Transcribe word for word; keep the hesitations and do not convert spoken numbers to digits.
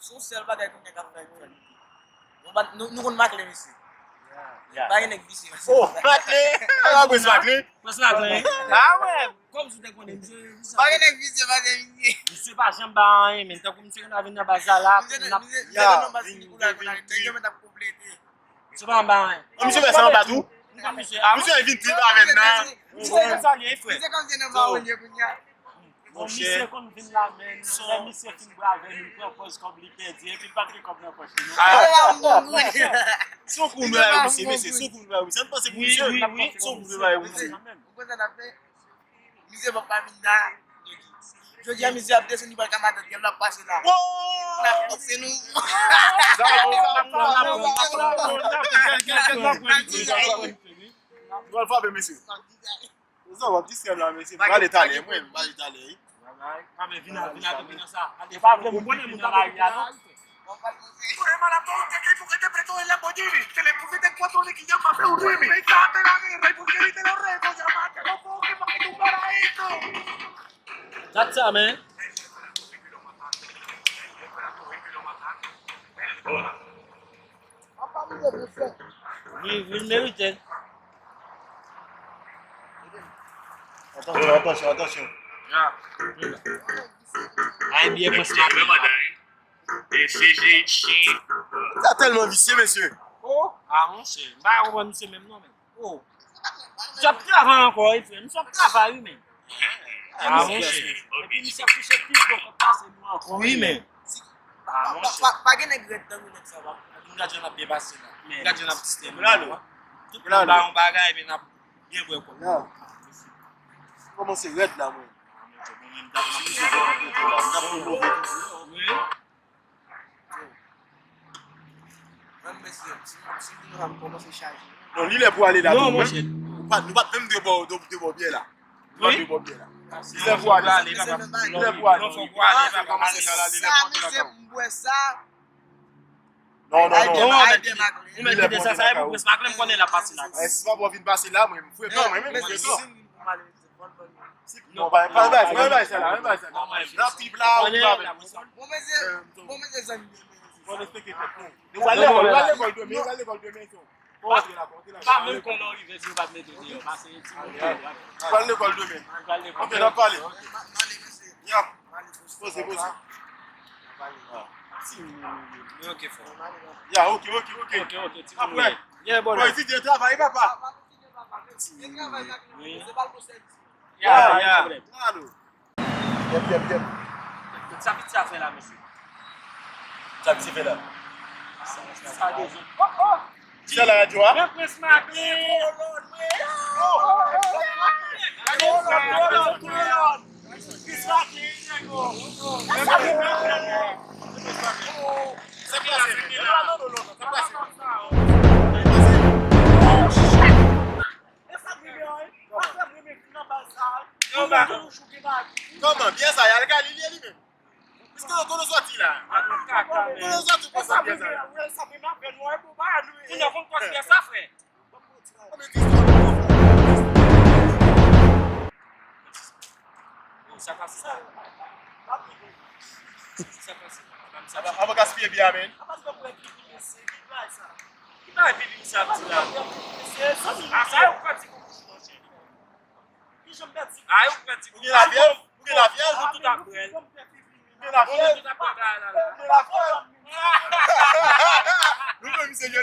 Se yon sèl bagay kounye a k ap fè aktyalite. Nou pa, nou, nou konn makle, mesye. Pa gen nèg visye, mesye. Oh, makle! Ala pwès makle! Pwès makle. Ah ouais. Kòm si w te konnen, misye, misye. Pa gen nèg visye, pa gen visye. Misye pa janm ba anyen, men tankou misye konn al vin nan baz la la, misye, misye, misye konn nan baz li pou la, nèg yo mèt ap konplete. Misye pa anba anyen. An, misye fè sa anba tou. Misye, ah, misye vin trip avè n nan. Misye konn sa li ye, frè. Misye konn se nan mawon li ye kounye a. Bon, misye konn vin la, men lè misye fin bwè avè nou, li pran pòz kòb li pèdi, epi l pa t gen kòb nan pòch li, non. Ah. Se yon kou nou ba yo, misye, mesye, se yon kou nou ba yo, misye. Ann panse pou misye, se yon kou nou ba yo, misye. Ou konn sa n ap fè? Misye pap pa vin la. Jodi a, misye ap desann, li pral ka matant, gen l ap pase la. N ap pase nou. N ap pran, n ap pran, n ap pran, n ap pran. Nou pral frape, mesye. Sa w ap distrè la, mesye. M prale talè, mwen, m prale talè, wi. Ah, men vin nan, vin nan, vin nan sa. E pa vle moun konnen moun nan lari a, non. That's it, man. Wi, wi, l merite. Atansyon, atansyon, atansyon. Ay, byen pran se maten. E C G chen. Sa tèlman visye, mesye. Oh, ah, monchè, m pa konprann misye menm non, men. Oh. Misye ap travay ankò, wi, frè. Misye ap travay, wi, men. Ah, monchè. Epi misye ap touche plis bon kòb pase nou ankò, wi, men. Ah, monchè. Pa, pa, pa gen nèg rèd tankou nèg sa, pa. Nou gad jan n ap byen pase la. Nou gad jan n ap distrè nou la. Tout moun ba yon bagay, epi n ap byen bwè kòb. Kòmanse rèd la, mwen. Wi. Menm mesye, si, si nou pa kòmanse chaje. Non, li lè pou ale la tou. Non, monchè. Nou pa, nou pa t menm de bò, de, de bò byè la. Nou pa de bò byè la. Li lè pou ale. Li lè pou ale. Non, fòk ou ale, papa. Kòmanse sa la, li lè pou ale la. Non, non, non. Ou mèt kite sa, sa e pou pwès makle, m konnen l ap pase la. Si papa vin pase la, mwen, m fwe non, mwen menm, m fwe non. Non, pa, pa, pa, pa, pa, sa la, pa, sa la. Nan pib la, ou pa avè. Bon, mesye, bon, mesye, zanmi, bon, respekte tèt nou. Nou pral lekòl, nou pral lekòl demen, nou pral lekòl demen, so. Pa menm kwè lè w rive, si yo pa t mete w deyò, pase yon ti moun deyò. Nou pral lekòl demen. Nou pral lekòl. Ok, n ap pale. Ya. Poze, poze. Ok, frè. Ya, ok, ok, ok. Ok, ok, ti moun. Apre. Yeah, brother. Boy, ti travay, papa. Wi. Ya, ya. Alo. Yep, yep, yep. Sa piti a fè la, mesye? Sa piti fè la? Sa, sa dezòd. Oh, oh! Se la radyo a? Prince Macklin! Prince Macklin, nego! Sa pase? Non, non, non, non, sa pase? E sa k rive an, e? Sa k rive vin nan baz sa a? Kòman? Kòman? Byè sa, y al Galil ye li menm. Piske nou konnen sòti la. Konnen sòti pou sa byè sa. Sa vin avè nou, e pou ba nou. Kounye a konn kòs byè sa, frè. Kòman ti sa? Sa pase? Sa pase? Aba, aba gaspiye byè a, men. Ki bagay pipi misye ap di la? A sa yo pran ti koukouch, monchè. A yo pran ti koukouch. Ou gen lafyèv? Ou gen lafyèv? Ou tout ap bwè l. Ou gen lafyèv? Ou tout ap bwè bagay la la. Ou gen lafyèv? Nou menm se yo.